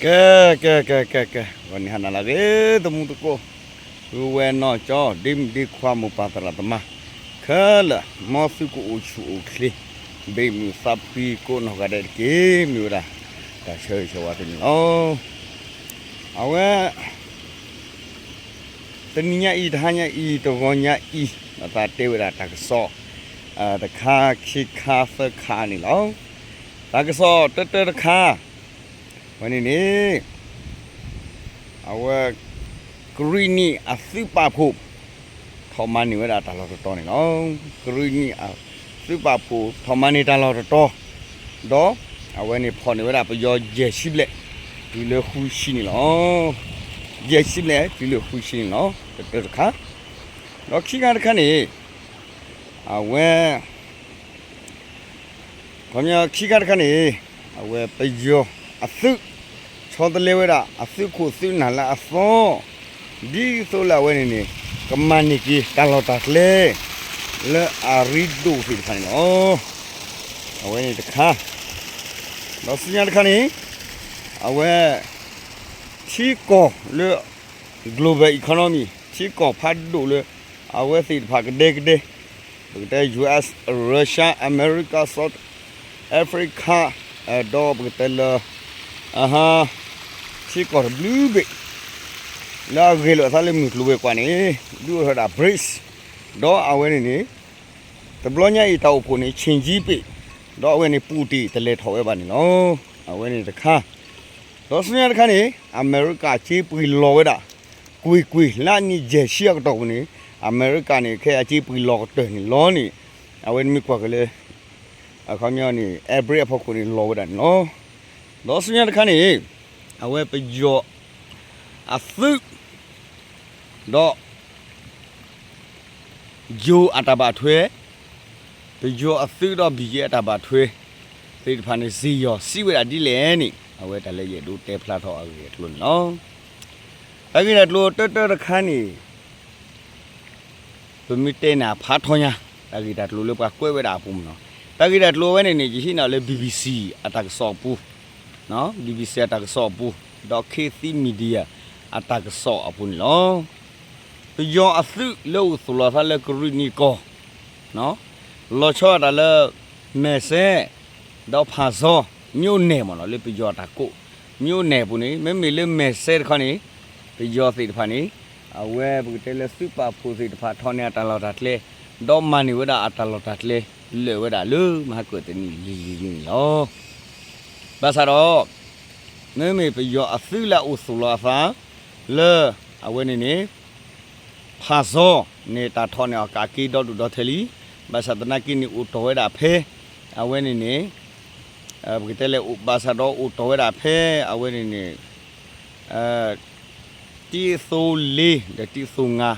ကဲ ကဲ ကဲ ကဲ ကဲ ဂီၤနံၤဟါနၤလၢအဂ့ၤ သမူသကိး ပုၢ်ဝဲၢ်နီၢ်ကၠီ ဒ့မုၣ်ဒ့ခွါ မိၢ်ပၢ်သရၣ်သမါ ခဲလၢာ် မ်သုကအိၣ်ဆူၣ်အိၣ်ချ့ ဘၣ်မုာ်သးဖှံကိးနီၢ်ဂၤဒဲးတက့ၢ် မ့ၢ်ဝဲဒၣ် တၢ်ဆၢဂ့ၤဆၢဝါသုန့ၣ်လီၤ. အဝဲ တနံၤညါအံၤ တဟါညါအံၤ တဂီၤညါအံၤ ဒီးသးတဲဝဲဒၣ်တၢ်ကစီၣ် တခါခံခါသၢခါန့ၣ်လီၤ. တၢ်ကစီၣ်တၢတၢတခါ ဝဲန့ၣ်န့ၣ် အဝဲ ကရံၣ်နံၣ်အသုးပာ်ဖှိၣ် ထီၣ်မၤန့ၢ်ဝဲဒၣ်တၢ်လီၢ်တတီၤန့ၣ်လီၤ. ကရံၣ်နံၣ်အသုးပာ်ဖှိၣ် ထီၣ်မၤန့ၢ်တၢ်လီၢ်တတီၤ ဒီး အဝဲန့ၣ်ဖီၣ်န့ၢ်ဝဲဒၣ်ပယီၤယဲၢ်ဆံဘျဲၣ် တုၤလၢဃုဆံန့ၣ်လီၤ. ယဲၢ်ဆံဘျဲၣ် တုၤလၢဃုဆံန့ၣ်လီၤ. တၢတၢတခါ ဒီးခံခါတခါန့ၣ် အဝဲ ခီပညီခံခါတခါန့ၣ် အဝဲပယီၤအသုး ဆီတလဲဝဲဒၣ်အသုးခိၣ်သုးနၢ်လၢအသီ ဒ်သိးလၢအဝဲန့ၣ်န့ၣ် ကမၤန့ၢ်က့ၤတၢ်လီၢ်တၢ်ကျဲ လၢအရ့ဒိၣ်သ့ၣ်တဖၣ်န့ၣ်လီၤ. အဝဲန့ၣ်တခါ ဒီးဆူညါတခါန့ၣ် အဝဲ ထံကီၢ်လၢ global economy ထံကီၢ်ဖးဒိၣ်လၢ အဝဲသ့ၣ်တဖၣ်ကဒဲကဒဲ ပကတဲ US Russia America South Africa ဒီးပကတဲလၢ ထံကီၢ်တဘျုးဘ့ၣ် လၢအဂဲၤလိာ်အသးလၢမုၢ်ကျိၤဝဲၤကွာ်န့ၣ် ဒုးအိၣ်ထီၣ်ဝဲဒၣ် BRICS ဒီးအဝဲန့ၣ်န့ၣ် တဘျီညါအံၤတၢ်အိၣ်ဖှိၣ်န့ၣ် ဆ့ၣ်ကၠံပ့ၣ် ဒီးအဝဲန့ၣ် ပူၣ်တ့ၢ်တလဲၤထီၣ်ဝဲဘၣ်န့ၣ်လီၤ. အဝဲန့ၣ်တခါ ဒီးဆူညါတခါန့ၣ် အမဲရကၤစ့ပှ့ၤလီၤဝဲဒၣ် ကွ့ၢ်ကွ့ၢ် လၢအနံၣ်ယဲၢ်ဆံအကတီၢ်ပူၤန့ၣ် အမဲရကၤန့ၣ် ခဲအစ့ပှ့ၤလီၤကတၢၢ်န့ၣ်လီၤန့ၣ် အဝဲနမ့ၢ်ကွၢ်က့ၤလၢ အခီပညီန့ၣ် average အဖီခိၣ်န့ၣ် လီၤဝဲဒၣ်န့ၣ်လီၤ. ဒီးဆူညါတခါန့ၣ် အဝဲပယီၤအသုး ဒီး ယိၤအတၢ်ဘၣ်ထွဲ ပယီၤအသုးဒီး ဘံၣ်ယဲ အတၢ်ဘၣ်ထွဲ သ့ၣ်တဖၣ်န့ၣ် စ့ၢ်ယီၤစံးဝဲဒၣ်ဒ်လဲၣ်န့ၣ် အဝဲတၢ်လၢယအဲၣ်ဒိးတဲဖျါထီၣ်အဂ့ၢ်အကျိၤန့ၣ်လီၤ. တၢ်ဂ့ၢ်တၢ်ကျိၤတၢတၢတခါန့ၣ် ပမ့ၢ်တဲန့ၣ်ဖးထီညါ တၢ်ဂ့ၢ်တၢ်ကျိၤလၢပှၤကွဲးဝဲဒၣ်အပူၤမ့ၢ်နီၤ. တၢ်ဂ့ၢ်တၢ်ကျိၤဝဲန့ၣ်န့ၣ် ယဟံးန့ၢ်လၢ BBC အတၢ်ကစီၣ်အပူၤ BBC အတၢ်ကစီၣ်အပူၤ ဒီး ခေတ်သစ် Media အတၢ်ကစီၣ်အပူၤန့ၣ်လီၤ. ပယီၤအသုးလၢအိၣ်သူၣ်လီၤသးလၢကရံၣ်နံၣ်ကီၢ် လီၤဆီဒၣ်တၢ်လၢ မဲာ်စဲ ဒီးဖၣ်စီ မြို့နယ် မ့ၢ်နီၤ လၢပယီၤတၢ်ကိး မြို့နယ် အပူၤန့ၣ် မ့မ့ၢ်လၢမဲာ်စဲတခီန့ၣ် ပယီၤသ့ၣ်တဖၣ်န့ၣ် အဝဲပကတဲလၢသုးပာ်ဖှိၣ်သ့ၣ်တဖၣ်ထီၣ်န့ၢ်အတၢ်လီၢ်တၢ်ကျဲ ဒီးမၤန့ၢ်ဝဲဒၣ်အတၢ်လီၢ်တၢ်ကျဲ လၢာ်ဝဲဒၣ်လၢမဟါကတနံၣ်လံၤလံၤလံၤန့ၣ်လီၤ. ဘၣ်ဆၣ်ဒီး မ့မ့ၢ်ပယီၤအသုးလၢအအိၣ်သူၣ်လီၤအသး လၢ အဝဲန့ၣ်န့ၣ် ဖၣ်စီန့ၣ် တၢ်ထီၣ်န့ၢ်အီၤကးက့ဒီဒူၣ်ဒီထၢလံ. ဘၣ်ဆၣ်သနာ်က့န့ၣ် အိၣ်တီၢ်ဝဲဒၣ်ဖဲ အဝဲန့ၣ်န့ၣ် ပကတဲလဲၣ် ဘၣ်ဆၣ်ဒီးအိၣ်တီၢ်ဝဲဒၣ်ဖဲ အဝဲန့ၣ်န့ၣ် တံသိလ့ဒီးတံသိငါ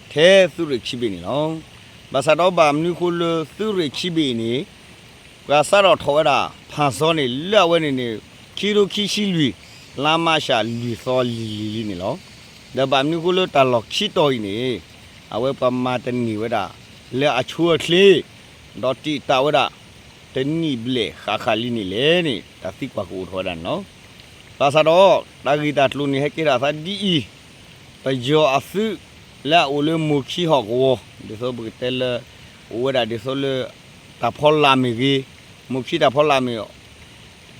ထဲသုးရ့ၣ်ခံဘ့ၣ်န့ၣ်လီၤ. ဘၣ်ဆၣ်ဒီးဘၣ်မနုၤဃိလၢသုးရ့ၣ်ခံဘ့ၣ်အံၤန့ၣ် ပှၤစးထီၣ်ထီၣ်ဝဲဒၣ် ဖၣ်စီန့ၣ် လၢအဝဲန့ၣ်န့ၣ် ခံထိခံဆံလွံၢ် လါမးရှးလွံၢ်သီလံၤလံၤလံၤန့ၣ်လီၤ. ဒီးဘၣ်မနုၤဃိလၢတၢ်လီၢ်ခံတီၤအံၤန့ၣ် အဝဲပှၤမၤတန့ၢ်ဝဲဒၣ် လၢအဆိအချ့ ဒီးတံာ်တာ်ဝဲဒၣ် တနံၣ်ဘျဲၣ်ဃၣ်ဃၣ်လံန့ၣ်လဲၣ်န့ၣ် တၢ်သံကွၢ်ကအိၣ်ထီၣ်ဝဲဒၣ်န့ၣ်လီၤ. ဘၣ်ဆၣ်ဒီး တၢ်ဂ့ၢ်တၢ်ကျိၤန့ၣ် ဟဲကဲထီၣ်အသးဒ်အံၤ, ပယီၤအသုး လၢအအိၣ်လၢမိၢ်ခံဟီၣ်ကဝီၤ ဒ်သိးပကတဲလၢ အိၣ်ဝဲဒၣ်ဒ်သိးလၢ တၢ်ဖီလာ်မ့ၢ်ဂ့ၤ, မိၢ်ခံတၢ်ဖီလာ်မ့ၢ်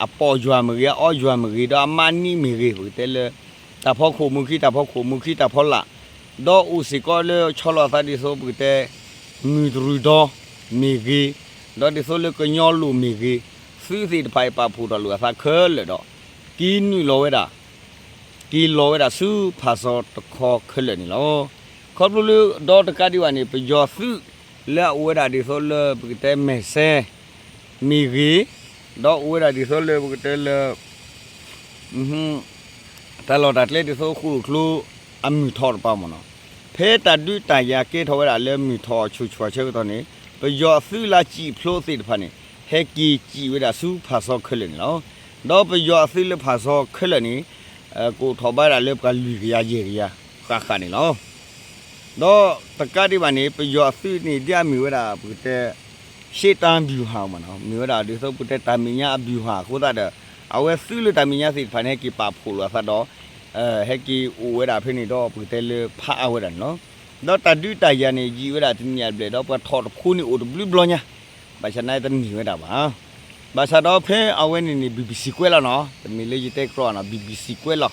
အပိာ်ယွၤမ့ၢ်ဂ့ၤ, အအီယွၤမ့ၢ်ဂ့ၤ, ဒီးအမါနံမ့ၢ်ဂ့ၤ, ပကတဲလၢ တၢ်ဖီခိၣ် မိၢ်ခံတၢ်ဖီခိၣ် မိၢ်ခံတၢ်ဖီလာ်, ဒီးအိၣ်စ့ၢ်ကီးလၢဆီလီၤအသးဒ်သိးပကတဲ မုၢ်တရူးဒီမ့ၢ်ဂ့ၤ, ဒီးဒ်သိးလၢကညီလိာ်မ့ၢ်ဂ့ၤ, သုးသ့ၣ်တဖၣ်အံၤပာ်ဖှိၣ်ထီၣ်လိာ်အသးခဲလၢာ်ဒီး က့ၤနုာ်လီၤဝဲဒၣ် က့ၤလီၤဝဲဒၣ်ဆူဖၣ်စီတခီခဲလၢာ်န့ၣ်လီၤ. ခီဖျိလၢဒီတကးဒံးဘၣ်န့ၣ် ပယီၤသုးလၢအအိၣ်ဝဲဒၣ်ဒ်သိးလၢပကတဲမဲာ်စဲ မ့ၢ်ဂ့ၤ, ဒီးအိၣ်ဝဲဒၣ်ဒ်သိးလၢပကတဲလၢ တၢ်လီၢ်တၢ်ကျဲဒ်သိးဃိၣ်လိာ်ကျိအမုၢ်ထီၣ်တပၤမ့ၢ်နီၤ, ဖဲတၢ်ဒုးတၢ်ယၤကဲထီၣ်ဝဲဒၣ်လၢမုၢ်ထီၣ်ဆူၣ်ဆူၣ်ဆၢကတီၢ်န့ၣ် ပယီၤအသုးလၢစံၣ်ဖျိသ့ၣ်တဖၣ်န့ၣ် ဟဲက့ၤစံၣ်ဝဲဒၣ်ဆူဖၣ်စီခဲလၢာ်န့ၣ်လီၤ. ဒီးပယီၤအသုးလၢဖၣ်စီခဲလၢာ်န့ၣ် ကအိၣ်ထီၣ်ဘၣ်ဝဲဒၣ်လၢပှၤလွံၢ်ကယၤယဲၢ်ကယၤဃၣ်ဃၣ်န့ၣ်လီၤ. ဒီးတကးဒံးဘၣ်န့ၣ် ပယီၤအသုးန့ၣ် ဒ်အမ့ၢ်ဝဲဒၣ်ပကတဲ ရှေ့တန်းဗျူဟာ မ့ၢ်နီၤ, မ့ၢ်ဝဲဒၣ်ဒ်သိးပကတဲတၢ်မဲာ်ညါအဗျူဟာအဃိသတးဒီး အဝဲသုးလၢတၢ်မဲာ်ညါသ့ၣ်တဖၣ်န့ၣ် ဟဲက့ၤပာ်ဖှိၣ်လိာ်အသးဒီး ဟဲက့ၤအိၣ်ဝဲဒၣ်ဖဲန့ၣ်ဒီး ပကတဲလၢဖးအါဝဲဒၣ်န့ၣ်လီၤ. ဒီးတၢ်ဒုးတၢ်ယၤန့ၣ် ယံာ်ဝဲဒၣ်တနံၣ်အဘျဲၣ်ဒီး ပှၤထီၣ်တဖိန့ၣ်အိၣ်တဘျုးဘျီညါ, ဘၣ်ဆၣ်နာ်တန့ၢ်ဝဲဒၣ်ဘၣ်. ဘၣ်ဆၣ်ဒီးဖဲအဝဲန့ၣ်န့ၣ် ဘံၣ်ဘံၣ်စံၣ်ကွဲလီၤနီၤ, တမ့ၢ်လၢယတဲကြီနီၤ, ဘံၣ်ဘံၣ်စံၣ်ကွဲလီၤ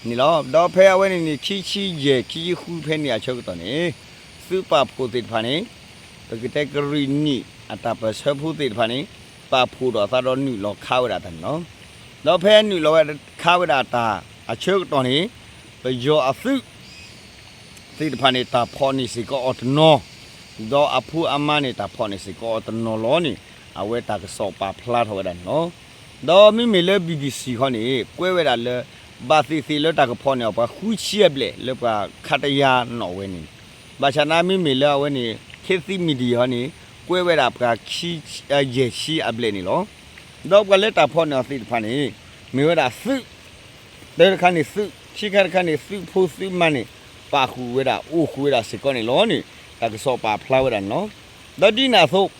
န့ၣ်လီၤ. ဒီးဖဲအဝဲန့ၣ်န့ၣ် ခံဆံယဲၢ် ခံဆံဃုဖဲန့ၣ်အဆၢကတီၢ်န့ၣ် သုးပာ်ဖှိၣ်သ့ၣ်တဖၣ်န့ၣ် ပကတဲကရံၣ်နံၣ်အတၢ်ပၢၢ်ဆၢဖိသ့ၣ်တဖၣ်န့ၣ် ပာ်ဖှိၣ်ဒီးအသးဒီးနုာ်လီၤခးဝဲဒၣ်တၢ်န့ၣ်လီၤ. ဒီးဖဲနုာ်လီၤဝဲခးဝဲဒၣ်တၢ်အဆၢကတီၢ်န့ၣ် ပယီၤအသုး သ့ၣ်တဖၣ်န့ၣ် တၢ်ဖီၣ်န့ၢ်စ့ၢ်ကီးအီၤတနီၤ, ဒီးအဖိအမါန့ၣ် တၢ်ဖီၣ်န့ၢ်စ့ၢ်ကီးအီၤတနီၤလီၤန့ၣ် အဝဲတၢ်ကစီၣ်ပာ်ဖျါထီၣ်ဝဲဒၣ်န့ၣ်လီၤ. ဒီးမ့မ့ၢ်လၢ ဘံၣ်ဘံၣ်စံၣ် ခီန့ၣ် ကွဲးဝဲဒၣ်လၢ ဘၣ်သ့ၣ်သ့ၣ်လၢတၢ်ကဖီၣ်န့ၢ်အီၤ ပှၤဃုဆံအဘျဲၣ်လၢပှၤခါတယါနီၣ်ဝဲန့ၣ်, ဘၣ်ဆၣ်နာ်မ့မ့ၢ်လၢအဝဲန့ၣ် ခေတ်သစ်မီဒီယာ န့ၣ် ကွဲးဝဲဒၣ်ပှၤခံ ယဲၢ်ဆံအဘျဲၣ်န့ၣ်လီၤ. ဒီးပှၤလၢတၢ်ဖီၣ်န့ၢ်အီၤသ့ၣ်တဖၣ်န့ၣ် မ့ၢ်ဝဲဒၣ်သုး တၢတခါန့ၣ်သုး, ခံခါတခါန့ၣ် သုးဖိသုးမါန့ၣ် ပာ်ဃုာ်ဝဲဒၣ် အိၣ်ဃုာ်ဝဲဒၣ်စ့ၢ်ကီးန့ၣ်လီၤန့ၣ် တၢ်ကစီၣ်ပာ်ဖျါဝဲဒၣ်န့ၣ်လီၤ. ဒီးဒ်န့ၣ်အသိး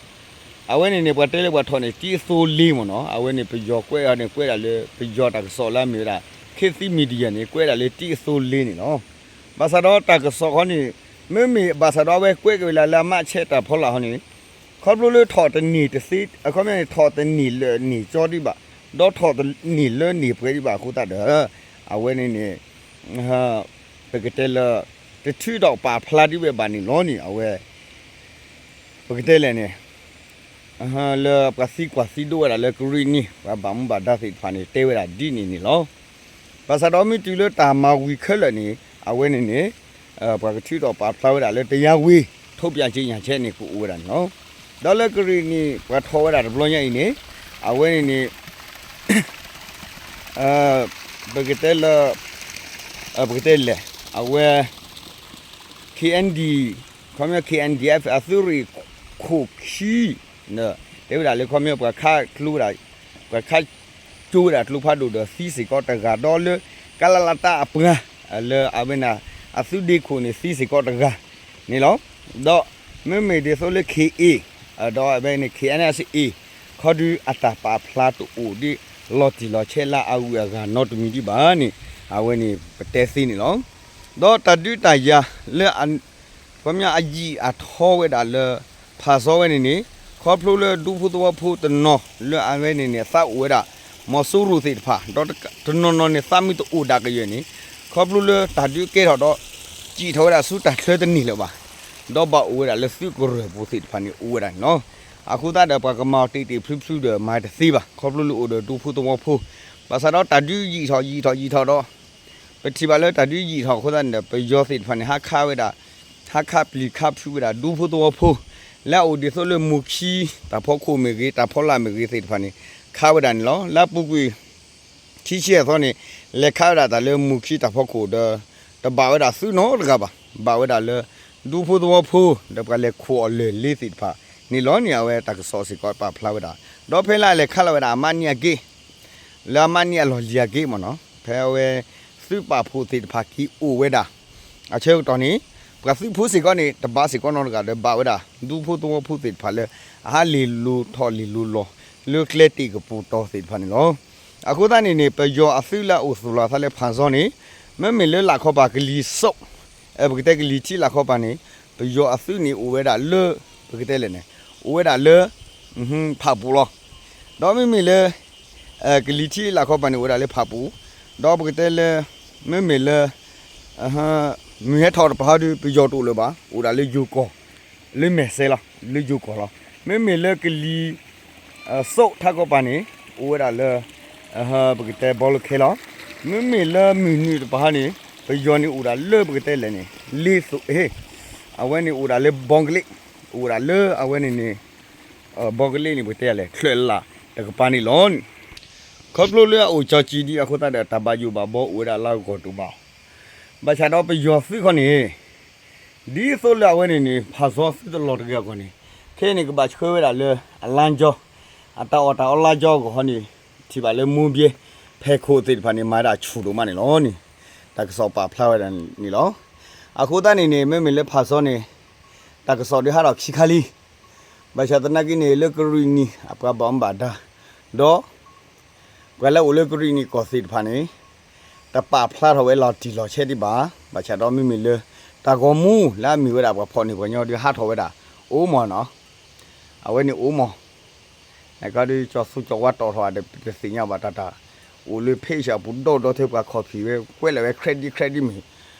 အဝဲန့ၣ်န့ၣ် ပှၤတဲလၢပှၤထီၣ်န့ၢ်တံၤအသိလ့မ့ၢ်နီၤ, အဝဲန့ၣ်ပယီၤကွဲးအီၤန့ၣ် ကွဲးဒၣ်လၢ ပယီၤတၢ်ကစီၣ်လၢအမ့ၢ်ဝဲဒၣ် ခေတ်သစ်မီဒီယာ န့ၣ် ကွဲးဒၣ်လၢတံၤအသိလ့န့ၣ်လီၤ. ဘၣ်ဆၣ်ဒီးတၢ်ကစီၣ်ခီန့ၣ် မ့မ့ၢ်ဘၣ်ဆၣ်ဒီးအဝဲကွဲးက့ၤဝဲလၢ လၢအမးဆဲးတၢ်ဖီလာ်ခီန့ၣ် ခီဖျိလၢထီၣ်တန့ၢ်တသ့ အခီပညီန့ၣ် ထီၣ်တန့ၢ်လၢန့ၢ်ကၠီဒံးဘၣ်, ဒီးထီၣ်တန့ၢ်လၢန့ၢ်ပှဲၤဒံးဘၣ်အဃိသတးဒီး အဝဲန့ၣ်န့ၣ် ပကတဲလၢ တထုးထီၣ်ပာ်ဖျါဒံးဝဲဘၣ်န့ၣ်လီၤန့ၣ် အဝဲ ပကတဲလဲၣ်န့ၣ် လၢပှၤသံကွၢ်သံဒိးဝဲဒၣ်လၢကရံၣ်နံၣ် ပှၤဘၣ်မူဘၣ်ဒါသ့ၣ်တဖၣ်န့ၣ် တဲဝဲဒၣ်ဒ်န့ၣ်န့ၣ်လီၤ. ဘၣ်ဆၣ်ဒီးမ့ၢ်တုၤလၢတၢ်မၤဝံၤခဲလၢာ်န့ၣ် အဝဲန့ၣ်န့ၣ် ပှၤကထုးထီၣ်ပာ်ဖျါဝဲဒၣ်လၢ တရားဝင်ထုတ်ပြန်ကြေညာချက် န့ၣ် ကအိၣ်ဝဲဒၣ်န့ၣ်လီၤ. ဒီးလၢကရံၣ်နံၣ် ပှၤထီၣ်ဝဲဒၣ်တဘျီညါအံၤန့ၣ် အဝဲန့ၣ်န့ၣ် ပကတဲလၢ ပကတဲလဲၣ် အဝဲ KND ခီပညီ KNDF အသုးရ့ၣ်ခိၣ်ခံ တဲဝဲဒၣ်လၢခီပညီ ပှၤခးကျိဝဲဒၣ် ပှၤခးကၠိဝဲဒၣ်ကျိဖးဒိၣ်ဒီးသံစ့ၢ်ကီးတဂၤဒီးလၢ ကလလတ အပှၤ လၢအဝဲန့ၣ် အသုးဒ့ခိၣ်န့ၣ်သံစ့ၢ်ကီးတဂၤန့ၣ်လီၤ. ဒီးမ့မ့ၢ်ဒ်သိးလၢ KA ဒီးအဝဲန့ၣ် KNSA ခီဒုးအတၢ်ပာ်ဖျါတအိၣ်ဒံး လီၤတံၢ်လီၤဆဲးလၢအဂုၤအဂၤနီတမံၤဒံးဘၣ်န့ၣ် အဝဲန့ၣ်ပတဲသ့န့ၣ်လီၤ. ဒီးတၢ်ဒုးတၢ်ယၤလၢ ခီပညီအယံာ်အထီဝဲဒၣ်လၢ ဖးစီဝဲန့ၣ်န့ၣ် ခီဖျိလၢဒူဖိသဝီဖိတနီၤလၢအဝဲန့ၣ်န့ၣ် သးအိၣ်ဝဲဒၣ် မီၤစိရိၤသ့ၣ်တဖၣ် ဒီးတနီၤနီၤန့ၣ် သးမုာ်တအိၣ်ဒၣ်ကယဲၢ်န့ၣ် ခီဖျိလၢတၢ်ဒုးကဲထီၣ်ဒီး စံၣ်ထီၣ်ဝဲဒၣ်ဆူတၢ်ချၢတန့ၢ်လၢၤဘၣ်, ဒီးဘၣ်အိၣ်ဝဲဒၣ်လၢသုးကရၢၢ်ပူၤသ့ၣ်တဖၣ်န့ၣ် အိၣ်ဝဲဒၣ်န့ၣ်လီၤ. အဃိသတးဒီး ပှၤကမၤအီၤတ့ၢ်တ့ၢ်ဖျုဖျုဒီး မၤတသ့ဘၣ် ခီဖျိလၢအိၣ်ဒီးဒူဖိသဝီဖိ, ဘၣ်ဆၣ်ဒီးတၢ်ဒုးယံာ်ထီၣ်ယံာ်ထီၣ်ယံာ်ထီၣ်ဒီး ပထံၣ်ဘၣ်လၢတၢ်ဒုးယံာ်ထီၣ်အဃိသတးန့ၣ်ဒီး ပယီၤသ့ၣ်တဖၣ်န့ၣ် ဟးခးဝဲဒၣ် ဟးခးပျံၤခးဖုးဝဲဒၣ်ဒူဖိသဝီဖိ လၢအအိၣ်ဒ်သိးလၢမူၤခံ တၢ်ဖီခိၣ်မ့ၢ်ဂ့ၤ တၢ်ဖီလာ်မ့ၢ်ဂ့ၤသ့ၣ်တဖၣ်န့ၣ် ခးဝဲဒၣ်န့ၣ်လီၤ. လၢအပူၤကွံာ် ခံဆံအသီန့ၣ် လဲၤခးဝဲဒၣ်တၢ်လၢမူၤခံတၢ်ဖီခိၣ်ဒီး တဘၣ်ဝဲဒၣ်သုးနီတဂၤဘၣ်, ဘၣ်ဝဲဒၣ်လၢ ဒူဖိသဝီဖိ ဒီးပှၤလဲၤခိးအီၤလၢၢ်လ့သ့ၣ်တဖၣ်န့ၣ်လီၤန့ၣ် အဝဲတၢ်ကစီၣ်စ့ၢ်ကီးပာ်ဖျါဝဲဒၣ်, ဒီးဖဲလၢအလဲၤခးလီၤဝဲဒၣ်အမါနံၤအက့ၢ် လၢအမါနံၤအလီၢ်လံၤအက့ၢ်မ့ၢ်နီၤ ဖဲအဝဲ သုးပာ်ဖှိၣ်သ့ၣ်တဖၣ်က့ၤအိၣ်ဝဲဒၣ် အဆၢကတီၢ်န့ၣ် ပှၤသုးဖိစ့ၢ်ကီးန့ၣ် တဘၣ်စ့ၢ်ကီးနီတဂၤဒီး ဘၣ်ဝဲဒၣ် ဒူဖိသဝီဖိသ့ၣ်တဖၣ်လၢ အဟးလ့ၤလိၤထီၣ်လ့ၤလိၤလီၤ လၢကျဲတ့ၢ်ကပူၤတီၤသ့ၣ်တဖၣ်န့ၣ်လီၤ. အဃိသတးန့ၣ်န့ၣ် ပယီၤအသုးလၢအအိၣ်သူၣ်လီၤအသးလၢဖၣ်စီန့ၣ် မ့မ့ၢ်လၢလၢ်ခီပၤကလံၤစိး ပကတဲကလံၤထံးလၢ်ခီပၤန့ၣ် ပယီၤအသုးန့ၣ်အိၣ်ဝဲဒၣ်လၢ ပကတဲလဲၣ်န့ၣ် အိၣ်ဝဲဒၣ်လၢ ဖၣ်ပူၤလီၤ. ဒီးမ့မ့ၢ်လၢ ကလံၤထံးလၢ်ခီပၤန့ၣ် အိၣ်ဝဲဒၣ်လၢဖၣ်ပူၤ, ဒီးပကတဲလၢ မ့မ့ၢ်လၢ မုၢ်ဟဲထီၣ်တပၤဟီဒီး ပယီၤတအိၣ်လၢၤဘၣ် အိၣ်ဒၣ်လၢယိၤကီၢ် လၢမဲာ်စဲလီၤ လၢယိၤကီၢ်လီၤ. မ့မ့ၢ်လၢကလံၤ စိးထးခီပၤန့ၣ် အိၣ်ဝဲဒၣ်လၢ ပကတဲဘီလၢခဲလီၤ. မ့မ့ၢ်လၢမုၢ်နုာ်တပၤဟီန့ၣ် ပယီၤန့ၣ်အိၣ်ဒၣ်လၢပကတဲလဲၣ်န့ၣ် လ့သိး အဝဲန့ၣ်အိၣ်ဒၣ်လၢဘီကလ့ၣ် အိၣ်ဝဲဒၣ်လၢအဝဲန့ၣ်န့ၣ် ဘီကလ့ၣ်န့ၣ် ပကတဲလဲၣ် ချၢၣ်လၣ်တကပၤန့ၣ်လီၤ. ခီဖျိလၢအအိၣ်ကၠီၤကံၤဒံးအဃိသတးဒီး တၢ်ဘၣ်ယိၣ်ဘၣ်ဘီအိၣ်ဝဲဒၣ်လၢအဂီၢ်တအိၣ်ဘၣ်. ဘၣ်ဆၣ်ဒီးပယီၤသုးခီန့ၣ် ဒ်သိးလၢအဝဲန့ၣ်န့ၣ် ဖၣ်စီသုးတလီၤတဂ့ၤအဂီၢ်န့ၣ် ခဲအံၤန့ၣ် ကဘၣ်ဆှၢဝဲဒၣ်လၢအလါကၠီ အတၢ်အီၣ်တၢ်အီလါကၠီအဂီၢ်ခီန့ၣ် ထံၣ်ဘၣ်လၢမိၢ်ဘဲ ဖဲခိၣ်သ့ၣ်တဖၣ်န့ၣ် မၤဒၣ်ဆူၣ်ဒိၣ်မးန့ၣ်လီၤန့ၣ် တၢ်ကစီၣ်ပာ်ဖျါဝဲဒၣ်န့ၣ်လီၤ. အဃိသတးန့ၣ်န့ၣ် မ့မ့ၢ်လၢဖၣ်စီန့ၣ် တၢ်ကစီၣ်ဒုးဟးထီၣ်ခံခါလံ. ဘၣ်ဆၣ်သနာ်က့န့ၣ် လၢကရံၣ်နံၤအပှၤဘၣ်မူဘၣ်ဒါ ဒီး ပှၤလၢအိၣ်လၢကရံၣ်နံၣ်ကီၢ်သ့ၣ်တဖၣ်န့ၣ် တပာ်ဖျါထီၣ်ဝဲလီၤတံၢ်လီၤဆဲးဒံးဘၣ်. ဘၣ်ဆၣ်ဒီးမ့မ့ၢ်လၢ တၢ်ဂီၤမူလၢအမ့ၢ်ဝဲဒၣ်ပှၤဖီၣ်န့ၢ်ပှၤညီဒုးဟးထီၣ်ဝဲဒၣ် အိၣ်မးနီၤ. အဝဲန့ၣ်အိၣ်မး နကဒီးကၠီသူကၠီဝါတီၣ်ထီၣ်ဒီး ပတသ့ၣ်ညါဘၣ်တၢ်တၢ် အိၣ်လၢ page အပူၤဒီဒီထၢပှၤ copy ဝဲ ကွဲးလီၤဝဲ credit credit မ့ၢ်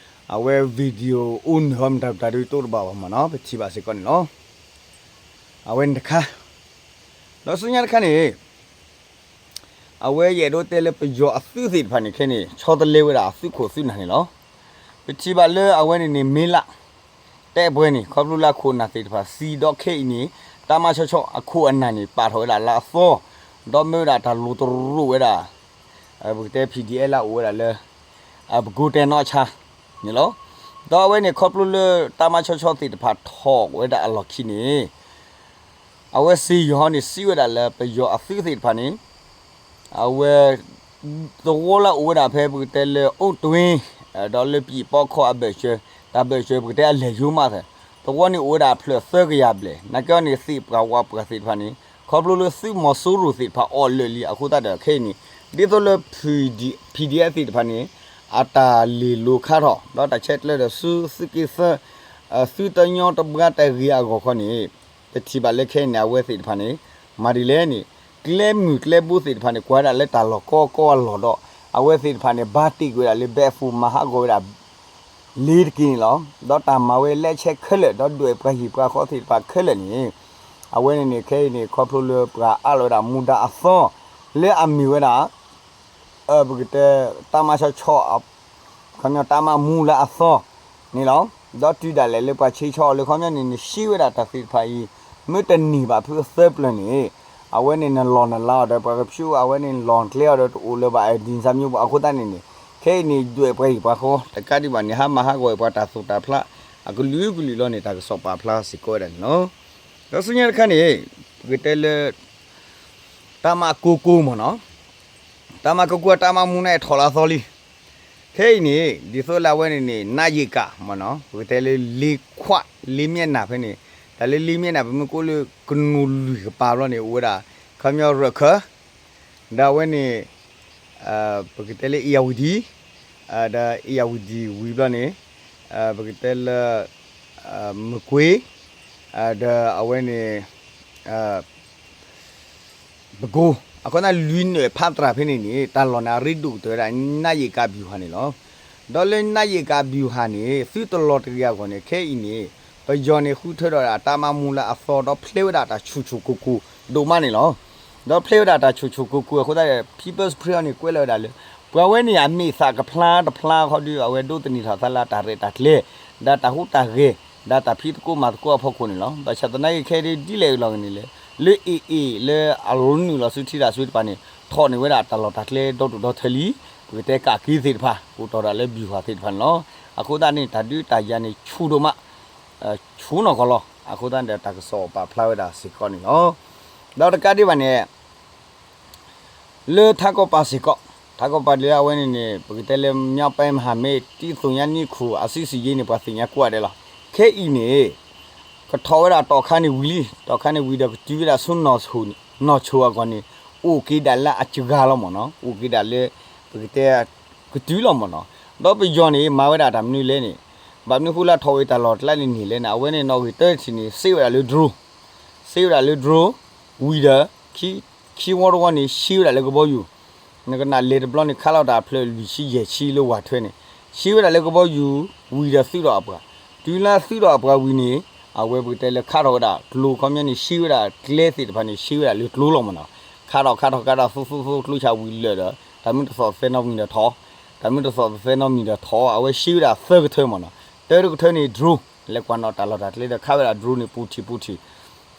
အဝဲ video အိၣ်နုာ်ဟီမတၤတၢ်ဒုးတိတဘၣ်ဘၣ်မးနီၤ ပထံၣ်ဘၣ်စ့ၢ်ကီးန့ၣ်လီၤ. အဝဲန့ၣ်တခါ ဒီးဆူညါတခါန့ၣ် အဝဲယအဲၣ်ဒိးတဲလၢပယီၤအသုးသ့ၣ်တဖၣ်န့ၣ်ခဲန့ၣ် ဆီတလဲဝဲဒၣ်အသုးခိၣ်သုးနၢ်န့ၣ်လီၤ. ပထံၣ်ဘၣ်လၢအဝဲန့ၣ်န့ၣ် မ့ၢ်လၢ တဲပှဲၤန့ၣ် ခီဖျိလၢအခိၣ်အနၢ်သ့ၣ်တဖၣ်သံဒီးခဲအံၤန့ၣ် တၢ်မၤဆီဆီအခိၣ်အနၢ်န့ၣ် ပာ်ထီၣ်ဝဲဒၣ်လၢအသီ ဒီးမ့ၢ်ဝဲဒၣ်တၢ်လိၤတရိးဝဲဒၣ် ပကတဲ P D F လၢအအိၣ်ဝဲဒၣ်လၢ ပကိးတဲနီၢ်ဆါန့ၣ်လီၤ. ဒီးအဝဲန့ၣ်ခီဖျိလၢတၢ်မၤဆီဆီသ့ၣ်တဖၣ်ထီၣ်ဝဲဒၣ်အလီၢ်ခံန့ၣ် အဝဲစ့ယီၤန့ၣ် စံးဝဲဒၣ်လၢပယီၤအသုးသ့ၣ်တဖၣ်န့ၣ် အဝဲ သဝီလၢအအိၣ်ဝဲဒၣ်ဖဲပကတဲလၢအိၣ်တွ့ ဒီးလၢပံးပီခီအဘၢၣ်စၢၤ တၢ်ဘၢၣ်စၢၤပကတဲအလဲၤယိမးသၢ သဝီန့ၣ်အိၣ်ဝဲဒၣ်အဖျၢၣ်သၢကယၤဘျဲၣ် နာ်က့အီၤန့ၣ် သ့ၣ်ပှၤဝးပှၤသ့ၣ်တဖၣ်န့ၣ် ခီဖျိလၢသုးမီၤစိရိၤသ့ၣ်တဖၣ်အီၣ်လၢာ်လံအဃိသတးဒီးခဲအံၤန့ၣ် ဒ်သိးလၢ P D F သ့ၣ်တဖၣ်န့ၣ် အတၢ်လဲၤလိၤခါထီၣ် ဒီးတၢ်ဆဲးကျၢဒီးဆူသုးက့သၢ သုတညီတဘှါတဂ့ၤအဂီၢ်ခီန့ၣ် ပထံၣ်ဘၣ်လၢခဲအံၤန့ၣ် အဝဲသ့ၣ်တဖၣ်န့ၣ် မၤဒ်လဲၣ်န့ၣ် ကျဲမုၢ်ကျဲဘိသ့ၣ်တဖၣ်န့ၣ် ကွၢ်ဝဲဒၣ်လၢတၢ်လီၢ်ကီကီအလီၢ်ဒီး အဝဲသ့ၣ်တဖၣ်န့ၣ် ဘၣ်တ့ၢ်ကွံာ်ဝဲဒၣ်လၢဘဲအပူၤမၤဟးဂီၤဝဲဒၣ် လ့ၤတက့ၢ်န့ၣ်လီၤ. ဒီးတၢ်မၤဝဲလဲၢ်ဆဲးခဲလၢာ် ဒီးဒွဲၣ်ပှၤဟံၣ်ပှၤဃီသ့ၣ်တဖၣ်ခဲလၢာ်န့ၣ် အဝဲန့ၣ်န့ၣ် ခဲအံၤန့ၣ် ခီဖျိလၢပှၤအးလီၤဝဲဒၣ်မူဒါအသီ လၢအမ့ၢ်ဝဲဒၣ် ပကတဲ တၢ်မၤဆီဆီ ခီပညီတၢ်မၤမူလၢအသီန့ၣ်လီၤ. ဒီးတုၤဒၣ်လဲာ်လၢပှၤဆ့ဆီအီၤလၢခီပညီန့ၣ် နရှဲဝဲဒၣ်တၢ်သ့ၣ်တဖၣ်အံၤ မ့ၢ်တန့ၢ်ဘၣ်ဖုအသၢပျၢၤန့ၣ် အဝဲန့ၣ်နလီၢ်နလၤအီၤဒီး ပှၤကဖၠိအဝဲန့ၣ်လီၢ်ကျဲအီၤဒီးတအိၣ်လၢၤဘၣ် ဒ်န့ၣ်စၢ်မံၤပှၤအဃိသတးန့ၣ်န့ၣ် ခဲအံၤန့ၣ် ဒွဲၣ်ပှၤဟံၣ်ပှၤဃီ တကးဒံးဘၣ်န့ၣ် ဟးမၤဟးဂီၤပှၤတၢ်သိၣ်တၢ်ဖျါ အကလုာ်ကလုာ်လီၤန့ၣ် တၢ်ကစီၣ်ပာ်ဖျါစ့ၢ်ကီးဝဲဒၣ်န့ၣ်လီၤ. ဒီးဆူညါတခါန့ၣ် ပကတဲလၢ တၢ်မၤကိၢ်ကိၢ်မ့ၢ်နီၤ တၢ်မၤကိၢ်ကိၢ်တၢ်မၤမူန့ၣ်ထီၣ်လၢအသီလံ. ခဲအံၤန့ၣ် ဒ်သိးလၢအဝဲန့ၣ်န့ၣ် နးယံာ်ကးမ့ၢ်နီၤ ပကတဲလၢလ့ခွး လ့မျဲၣ်နၢ်ဖဲန့ၣ် တၢ်လၢလ့မျဲၣ်နၢ် ပမ့ၢ်ကိးလၢကနူၤလွံၢ်ကပၤဘျီန့ၣ် အိၣ်ဝဲဒၣ် ခီပညီရၢၣ်ခၢ ဒီးအဝဲန့ၣ် ပကတဲလၢအ့ၣ်ယၣ်ဝတံၣ် ဒီးအ့ၣ်ယၣ်ဝတံၣ်ဝံၤဘျီန့ၣ် ပကတဲလၢ မကွ့ ဒီးအဝဲန့ၣ် ပကိ အဃိသတးလွံၢ်နၢၣ်ဖးတြၢ်ဖဲန့ၣ်န့ၣ် တၢ်လီၢ်န့ၣ်အရ့ဒိၣ်ကတၢၢ်ဝဲဒၣ် နးယံာ်ကးဘျူၤဟၣ်န့ၣ်လီၤ. ဒီးလၢနးယံာ်ကးဘျူၤဟၣ်န့ၣ် သုတလီၤတဂ့ၤအဂီၢ်န့ၣ် ခဲအံၤန့ၣ် ပယီၤန့ၣ်ဃုထၢထီၣ်ဝဲဒၣ်တၢ်မၤမူလၢအသီ ဒီးဖျဲဝဲဒၣ်တၢ်ဆူၣ်ဆူၣ်ကိၢ်ကိၢ်ဒိၣ်မးန့ၣ်လီၤ. ဒီးဖျဲဝဲဒၣ်တၢ်ဆူၣ်ဆူၣ်ကိၢ်ကိၢ်အဃိသတး People's Spring န့ၣ် ကွဲးလီၤဝဲဒၣ်လၢ ပှၤဝဲန့ၣ်အမ့ၢ်သးကဖျါတဖျါခီဒီး အဝဲဒိးသန့ၤထီၣ်သးလၢတၢ်ရဲၣ်တၢ်ကျဲၤ ဒီးတၢ်ဟူးတၢ်ဂဲၤ ဒီးတၢ်ဖံးသကိးမၤသကိးအဖီခိၣ်န့ၣ်လီၤ. ဘၣ်ဆၣ်သနာ်က့ခဲအံၤဒ်လဲၣ်ဂ့ၤလီၤဂ့ၤန့ၣ်လဲၣ် လၢအ့ၣ်အ့ၣ်လၢအလိၤနုာ်လီၤဆူထံတၢ်ဆူတဖၣ်န့ၣ် ထီၣ်န့ၢ်ဝဲဒၣ်တၢ်လီၢ်တၢ်ကျဲဒီဒူၣ်ဒီထၢလံ ပကတဲကးက့ၤသ့ၣ်တဖၣ် အိၣ်တီၢ်ဒၣ်လၢဘံၣ်ဟၣ်သ့ၣ်တဖၣ်န့ၣ်လီၤ. အဃိသတးန့ၣ် တၢ်ဒုးတၢ်ယၤန့ၣ် ဆူၣ်ဒိၣ်မး ဆူၣ်နီၢ်ကီၢ်လီၤ. အဃိသတးန့ၣ်ဒီး တၢ်ကစီၣ်ပာ်ဖျါဝဲဒၣ်စ့ၢ်ကီးန့ၣ်လီၤ. ဒီးတကးဒံးဘၣ်န့ၣ် လၢထးကီၢ်ပၤစ့ၢ်ကီး ထးကီၢ်ပၤလၢအဝဲန့ၣ်န့ၣ် ပကတဲလၢ မြောက်ပိုင်းမဟာမိတ် တစ်သုညနည်းခု အစည်းအဝေးန့ၣ် ပှၤသ့ၣ်ညါကွၢ်ဒဲးလီၤ. ခဲအံၤန့ၣ် ကထီၣ်ဝဲဒၣ်တီၢ်ခါန့ၣ်ဝံၤလံ တီၢ်ခါန့ၣ်ဝံၤဒီးကတုၤဝဲဒၣ်ဆူ နီၢ်ဆိၣ်အဂီၢ်န့ၣ် အိၣ်က့ၤဒၣ်လၢအစှၤလီၤမ့ၢ်နီၤ အိၣ်က့ၤဒၣ်လၢ ပကတဲ ကတုၤလီၤမ့ၢ်နီၤ. ဒီးပယီၤန့ၣ် မၤဝဲဒၣ်တၢ်မနုၤလဲၣ်န့ၣ် ဘၣ်မနုၤဃိလၢထီၣ်ဝဲတၢ်လီၢ်တကျါန့ၣ်န့ၣ်လဲၣ်န့ၣ် အဝဲန့ၣ်နီၣ်ဂံၢ်တၢတထံၣ်န့ၣ် စ့ဝဲဒၣ်လၢ drone စ့ဝဲဒၣ်လၢ drone ဝံၤဒီး ခံဝီတဝီန့ၣ် ရှဲဝဲဒၣ်လၢကဘီယူၤ နကနၣ်လဲၤတဘျီန့ၣ် ခးလီၤတၢ်ဖျၢၣ်လွံၢ်ဆံယဲၢ်ဆံလၢဝၤထွဲန့ၣ် ရှဲဝဲဒၣ်လၢကဘီယူၤ ဝံၤဒီးသုးထီၣ်အပှၤ တုၤလၢသုးထီၣ်အပှၤဝံၤန့ၣ် အဝဲပကတဲလၢခးထီၣ်ဝဲဒၣ်ကျိ ခီပညီန့ၣ် ရှဲဝဲဒၣ်ကျဲသ့ၣ်တဖၣ်န့ၣ် ရှဲဝဲဒၣ်လၢကျိလီၤမ့ၢ်နီၤ. ခးထီၣ်ခးထီၣ်ခးထီၣ် သူသူသူကျိဆၣ်ဝံၤလၢာ်ဒီး တၢ်မုၢ်တသီၣ်သဲနီတမံၤဒီးထီၣ် တၢ်မုၢ်တသီၣ်သဲနီတမံၤဒီးထီၣ် အဝဲရှဲဝဲဒၣ်သၢကထၢမ့ၢ်နီၤ. တၢတကထၢန့ၣ် drone လဲၤကွၢ်နီၣ်တၢ်လီၢ်တၢ်ကျဲဒီးခးဝဲဒၣ် drone န့ၣ် ပူၤထံၣ်ပူၤထံၣ်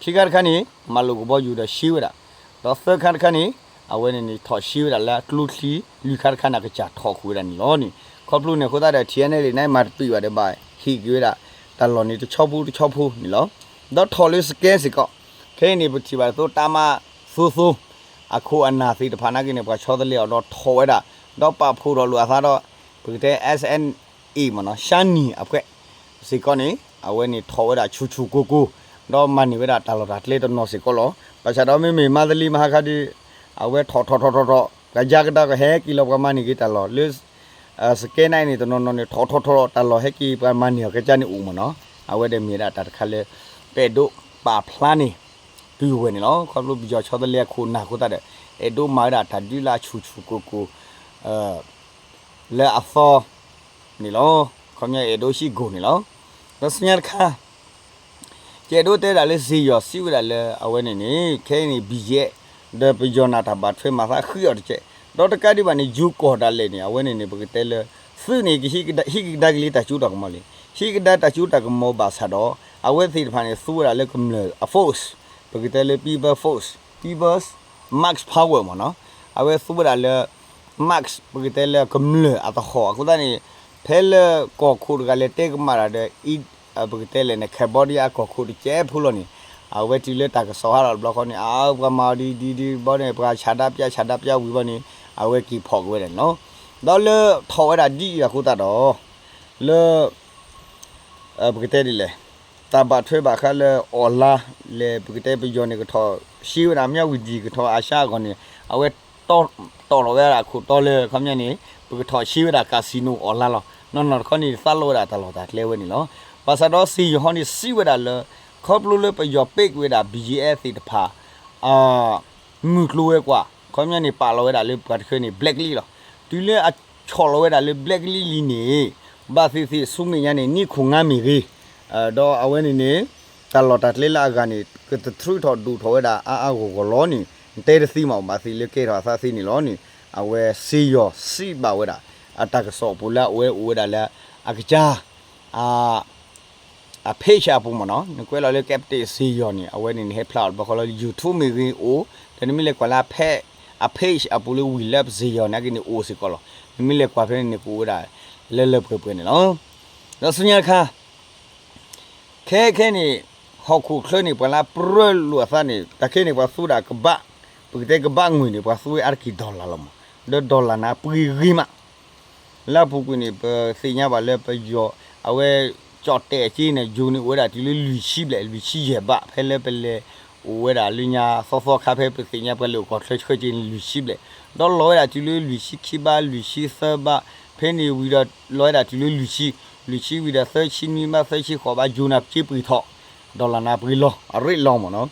ခံခါတခါန့ၣ် မၤလိာ်ကဘီယူၤဒီးရှဲဝဲဒၣ် ဒီးသၢခါတခါန့ၣ် အဝဲန့ၣ်န့ၣ် ထီၣ်ရှဲဝဲဒၣ်လၢအကျိချံ လွံၢ်ခါတခါန့ၣ် အကစၢ်ထီၣ်ဃုာ်ဝဲဒၣ်န့ၣ်လီၤန့ၣ်. ခီဖျိန့ၣ်အဃိသတးဒီး ထံၣ်န့ၣ်လံန့ၣ် မၤတပံာ်ဘၣ်ဒီးဘၣ်ဟ့ၣ်က့ၤဝဲဒၣ် တၢ်လီၢ်န့ၣ်တဆီဖိတဆီဖိန့ၣ်လီၤ. ဒီးထီၣ်လၢစကဲစ့ၢ်ကီး ခဲအံၤန့ၣ် ပထံၣ်ဘၣ်သိးတၢ်မၤသိသိ အခိၣ်အနၢ်သ့ၣ်တဖၣ်နာ်က့န့ၣ် ပှၤဆီတလဲအီၤဒီးထီၣ်ဝဲဒၣ် ဒီးပာ်ဖှိၣ်ထီၣ်လိာ်အသးဒီး ပကတဲ S N A မ့ၢ်နီၤ ရှမ်းနီအဖွဲ့ စ့ၢ်ကီးန့ၣ် အဝဲန့ၣ်ထီၣ်ဝဲဒၣ်ဆူၣ်ဆူၣ်ကိၢ်ကိၢ် ဒီးမၤန့ၢ်ဝဲဒၣ်တၢ်လီၢ်တၢ်ကျဲတနီၤစ့ၢ်ကီးလီၤ. ဘၣ်ဆၣ်ဒီးမ့မ့ၢ်မၤသလံမၤဟးခါဒီး အဝဲထီၣ်ထီၣ်ထီၣ်ထီၣ်ထီၣ် ပှၤယါကဒါကဟဲက့ၤလီၤ ပှၤမၤန့ၢ်က့ၤတၢ်လီၢ်လၢ စကဲနါအံၤန့ၣ် တနီၤနီၤန့ၣ် ထီၣ်ထီၣ်ထီၣ်တၢ်လီၢ်ဟဲက့ၤ ပှၤမၤန့ၢ်အီၤကစၢ်န့ၣ်အိၣ်မ့ၢ်နီၤ. အဝဲဒၣ်မ့ၢ်ဒၣ်တၢ်တခါလၢ ပအဲၣ်ဒိးပာ်ဖျါန့ၣ် တုၤဝဲန့ၣ်လီၤ. ခီဖျိပယီၤဆီတလဲအခိၣ်နၢ်အဃိသတးဒီး အဲၣ်ဒိးမၤဝဲဒၣ်တၢ်ဒုးလၢအဆူၣ်ဆူၣ်ကိၢ်ကိၢ် လၢအသီန့ၣ်လီၤ. ခီပညီအဲၣ်ဒိးဟံးကိၢ်န့ၣ်လီၤ. ဒီးဆူညါတခါ ကအဲၣ်ဒိးတဲဒၣ်လၢစ့ယီၤစံးဝဲဒၣ်လၢအဝဲန့ၣ်န့ၣ် ခဲအံၤန့ၣ် ဘံယဲၣ် ဒီးပယီၤနၤတၢ်ဘၣ်ထွဲမၤသးဃံအီၤတကဲး, ဒီးတကးဒံးဘၣ်န့ၣ် ယူၤကီၢ်ဒၣ်လဲာ်န့ၣ် အဝဲန့ၣ်န့ၣ် ပကတဲလၢ သုးန့ၣ် ဟံးကဒါက့ၤလံတၢ်စိတၢ်ကမီၤလံ, ဟံးကဒါတၢ်စိတၢ်ကမီၤဘၣ်ဆၣ်ဒီး အဝဲသ့ၣ်တဖၣ်န့ၣ် သူဝဲဒၣ်လၢကမျၢၢ်အ force, ပကတဲလၢ people force, people's max power မ့ၢ်နီၤ. အဝဲသူဝဲဒၣ်လၢ max ပကတဲလၢကမျၢၢ်အသဟီၣ်အဃိသတးန့ၣ် ဖဲလၢကီၢ်ခိၣ်တဂၤလဲၤတဲကမၣ်တၢ်ဒီး ပကတဲလဲၣ်န့ၣ် Cambodia အကီၢ်ခိၣ်တကဲးဖိလီၤန့ၣ် အဝဲတုၤလၢတၢ်ကစီၣ်ဟးထီၣ်တဘျီဃီန့ၣ် အပှၤမၤအီၤဒ်ဒ်ဒ်ဘီန့ၣ် ပှၤဆန္ဒပြဆန္ဒပြဝံၤဘီန့ၣ် အဝဲက့ၤဖီၣ်က့ၤဝဲဒၣ်န့ၣ်လီၤ. ဒီးလၢထီၣ်ဝဲဒၣ်ဒ်အံၤအဃိသတးဒီး လၢ ပကတဲဒ်လဲၣ် တၢ်ဘၣ်ထွဲဘၣ်ဃးလၢ online လဲၣ် ပကတဲပယီၤန့ၣ် ကထီၣ်ရှ့ဝဲဒၣ် မြဝတီ ကထီၣ် အာရှ အဂီၢ်န့ၣ် အဝဲတီၣ်လီၤဝဲဒၣ်အခိၣ်တီလၢ ခီပညီန့ၣ် ပကထီၣ်ရှ့ဝဲဒၣ် casino online လီၤ. နီၢ်နီၢ်တခီန့ၣ် သးလီဝဲဒၣ်တၢ်လီၢ်တၢ်ကျဲဝဲန့ၣ်လီၤ. ဘၣ်ဆၣ်ဒီးစ့ယီၤဟီန့ၣ် စံးဝဲဒၣ်လၢ ခီဖျိလၢပယီၤ ပိတ် ဝဲဒၣ် ဘံယဲၣ် သ့ၣ်တဖၣ် မုၢ်ကျိၤဝဲၤကွာ် ခီပညီန့ၣ် ပာ်လီၤဝဲဒၣ်လၢပှၤတခါန့ၣ် blacklist လီၤ. တုၤလၢအဆီၣ်လီၤဝဲဒၣ်လၢ blacklist လံန့ၣ် ဘၣ်သ့ၣ်သ့ၣ်ဆူမဲာ်ညါန့ၣ် နံၣ်ခိၣ်ငါမ့ၢ်ဂ့ၤ, ဒီးအဝဲန့ၣ်န့ၣ် တၢ်လီၢ်တၢ်ကျဲလၢအဂၤန့ၣ် ကတတြူးထီၣ်ဒိၣ်ထီၣ်ဝဲဒၣ်အါအါဂီၢ်ဂီၢ်လီၤန့ၣ် နတဲတသ့မး ဘၣ်သ့ၣ်လၢကဲထီၣ်အသးသ့န့ၣ်လီၤန့ၣ် အဝဲစ့ယီၤစံးဘၣ်ဝဲဒၣ် အတၢ်ကစီၣ်ပူၤလၢအဝဲအိၣ်ဝဲဒၣ်လၢ အကစၢ် အ အ page အပူၤမ့ၢ်နီၤ နကွဲးလီၤလၢ Captain စ့ယီၤန့ၣ် အဝဲန့ၣ်န့ၣ် ဟဲဖျါအီၤတဘျီဃီလၢ YouTube မ့ၢ်ဂ့ၤအိၣ် ဒီးနမ့ၢ်လဲၤကွၢ်လၢ အ page အပူၤလၢ We Love စ့ယီၤန့ၣ် အက့ၤန့ၣ်အိၣ်စ့ၢ်ကီးလီၤ. နမ့ၢ်လဲၤကွၢ်ဖဲန့ၣ်န့ၣ် ကအိၣ်ဝဲဒၣ် လၢလၢပှဲၤပှဲၤန့ၣ်လီၤ. ဒီးဆူညါတခါ ခဲခဲန့ၣ် ဟီၣ်ခိၣ်ချၢန့ၣ် ပှၤလၢပြၢလိာ်အသးန့ၣ် တၢ်ခဲန့ၣ် ပှၤသူဝဲဒၣ်ကဘၣ် ပကတဲကဘၣ်ငွေ့န့ၣ် ပှၤသူဝဲအါတက့ၢ် dollar လီၤမး ဒီး dollar န့ၣ် အပှ့ၤဂ့ၤမး လၢအပူၤကွံာ်န့ၣ်ပသ့ၣ်ညါဘၣ်လၢပယီၤ အဝဲကၠီၣ်တဲာ်အက့န့ၣ် ယိၤန့ၣ်အိၣ်ဝဲဒၣ်တုၤလၢလွံၢ်ဆံဘျဲၣ် လွံၢ်ဆံယဲၢ်ဘး ဖဲလၢပလဲၤအိၣ်ဝဲဒၣ်လၢညါသီသီခါ ဖဲပသ့ၣ်ညါပှၤလၢအိၣ်ကီၢ်ချၢဆှၢက့န့ၣ် လွံၢ်ဆံဘျဲၣ် ဒီးလီၤဝဲဒၣ်တုၤလၢလွံၢ်ဆံခံဘး လွံၢ်ဆံသၢဘး ဖဲန့ၣ်ဝံၤဒီးလီၤဝဲဒၣ်တုၤလၢလွံၢ်ဆံ လွံၢ်ဆံဝံၤဒီးသၢဆံနွံဘး သၢဆံဃိးဘး ယိၤန့ၣ်က့ပှ့ၤထီၣ် dollar န့ၣ်ပှ့ၤလီၤ အ rate လီၤမးနီၤ.